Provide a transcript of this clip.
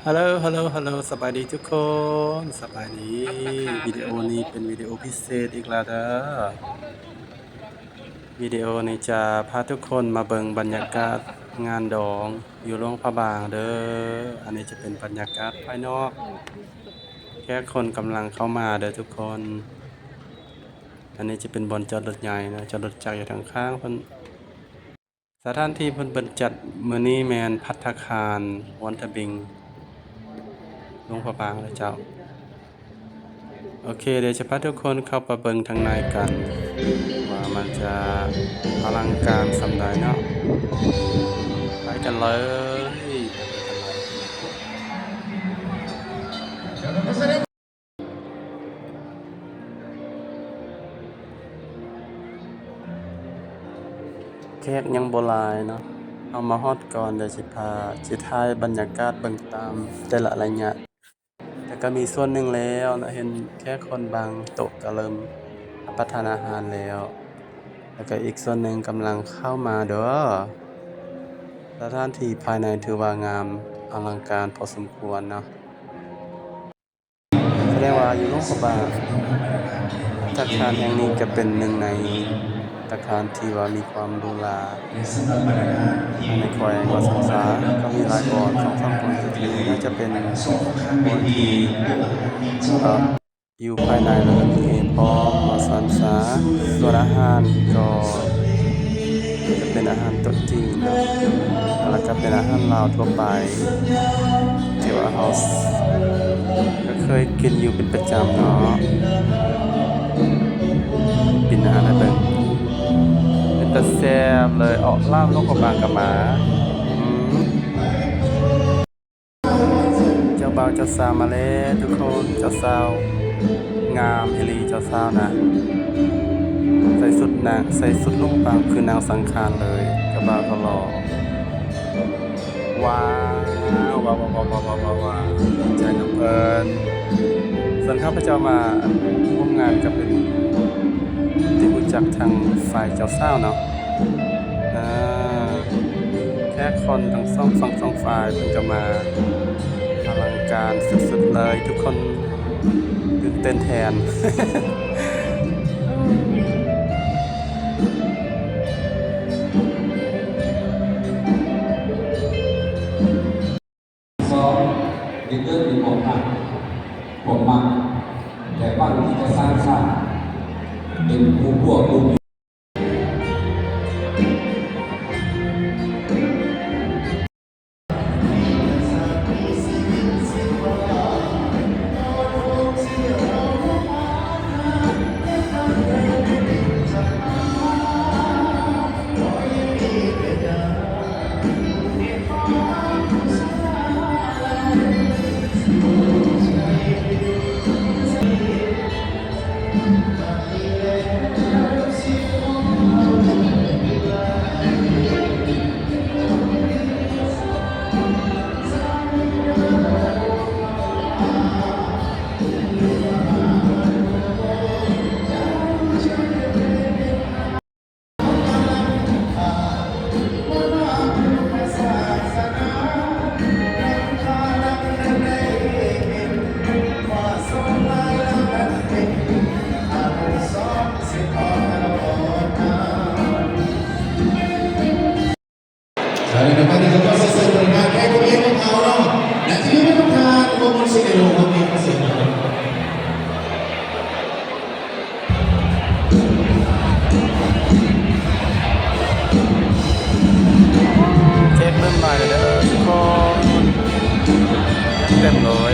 ຮັລໂຫຼ ຮັລໂຫຼ ຮັລໂຫຼ ສະບາຍດີທຸກຄົນ ສະບາຍດີ. ວິດີໂອນີ້ເປັນວິດີໂອພິເສດອີກແລ້ວເດີ. ວິດີໂອນີ້ຈະພາທຸກຄົນມາເບິ່ງບັນຍາກາດງານດອງຢູ່ຫຼວງພະບາງເດີ. ອັນນີ້ຈະເປັນບັນຍາກາດພາຍນອກ ແຂກຄົນກຳລັງເຂົ້າມາເດີທຸກຄົນ. ອັນນີ້ຈະເປັນບ່ອນຈອດລົດໃຫຍ່ເນາະ, ຈອດລົດຈັກຢູ່ທາງຂ້າງພຸ້ນ. ສະຖານທີ່ເພິ່ນ ເພິ່ນຈັດມື້ນີ້ແມ່ນພັດຕາຄານວັນທະບິງ ຫຼວງພະບາງເດີເຈົ້າ. ໂອເຄ ດຽວຈະພາທຸກຄົນເຂົ້າໄປເບິ່ງທາງໃນກັນ ວ່າມັນຈະອະລັງການສ່ຳໃດເນາະ. ໄປກັນເລີຍ. ແຂກຍັງບໍ່ຫຼາຍເນາະ, ເຮົາມາຮອດກ່ອນ ດຽວຊິພາ ຊິຖ່າຍບັນຍາກາດເບິ່ງຕາມແຕ່ລະໄລຍະ. ແຕ່ກໍມີສ່ວນໜຶ່ງແລ້ວເນາະ, ເຫັນແຂກຄົນບາງໂຕະກໍເລີ່ມຮັບປະທານອາຫານແລ້ວ, ແລ້ວກໍອີກສ່ວນໜຶ່ງກຳລັງເຂົ້າມາເດີ. ສະຖານທີ່ພາຍໃນຖືວ່າງາມອະລັງການພໍສົມຄວນເນາະ. ສະແດງວ່າຢູ່ຫຼວງພະບາງ ພັດຕາຄານແຫ່ງນີ້ກໍເປັນໜຶ່ງໃນພັດຕາຄານທີ່ວ່າມີຄວາມຫຼູຫຼາໃນແຂວງວ່າຊັ້ນຊະ, ກໍມີຫຼາຍບ່ອນ ສອງສາມບ່ອນທີ່ຖືວ່າຈະເປັນບ່ອນທີ່ ເອີ ຢູ່ພາຍໃນ ແລ້ວກໍມີແອພ້ອມວ່າຊັ້ນຊະ. ສ່ວນອາຫານກໍ ຈະເປັນອາຫານໂຕະຈີນເນາະ ແລ້ວກໍເປັນອາຫານລາວທົ່ວໄປ ທີ່ວ່າເຮົາກໍເຄີຍກິນຢູ່ເປັນປະຈຳເນາະ. ກິນອາຫານໃຫ້ເບິ່ງ ເປັນຕາແຊບເລີຍ. ເອາະ ລາວຫຼວງພະບາງກໍມາ. ອືມ. ເຈົ້າບ່າວເຈົ້າສາວມາແລ້ວທຸກຄົນ. ເຈົ້າສາວງາມອີ່ຫຼີ ເຈົ້າສາວນະ ໃສ່ຊຸດນາງ ໃສ່ຊຸດຫຼວງພະບາງຄືນາງສັງຂານເລີຍ. ເຈົ້າບ່າວກໍຫຼໍ່. ວ້າວ ວ້າວ ວ້າວ ດີໃຈນຳເພິ່ນ. ສ່ວນຂ້າພະເຈົ້າມາຮ່ວມງານກໍເປັນທີ່ຮູ້ຈັກທາງຝ່າຍເຈົ້າສາວເນາະ. ເອີ ແຂກຄົນທັງສອງຝັ່ງສອງຝ່າຍເພິ່ນກໍມາ ອະລັງການສຸດໆເລີຍ. ທຸກຄົນຕື່ນເຕັ້ນແທນ. ສອງ ເຮັດເລື່ອງທີ່ບໍ່ຮັກ ບໍ່ມັກ ແຕ່ຫວັງທີ່ຈະສ້າງສາ ເປັນຄູ່ພົວຄູ່ເຈັດ ເລີ່ມມາແລ້ວເດີທຸກຄົນ ເຕັມເລີ